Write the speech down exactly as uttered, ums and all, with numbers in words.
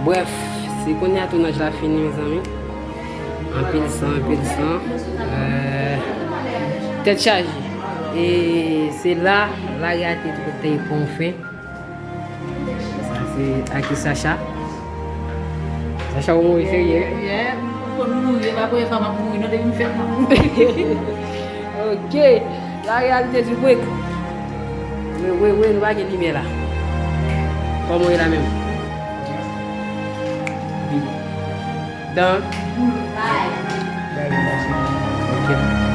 Brèf, se kounye a tounaj la fini, mezanmi. Anpil san, anpil san. Euh, tèt chaje. E se la, lareyalite tou te pran fen. Sa se ak Sacha. Sacha, ou mouri serye? Yeah, yeah. Ou konn mouri, e pa premye fwa m ap mouri, non, depi m fèt m ap mouri. Ok, lareyalite di break. Wi, wi, wi, nou pa gen limyè la. Kòman w ye la menm? Wi. Dan. Bay. Bay, bay, bay. Ok.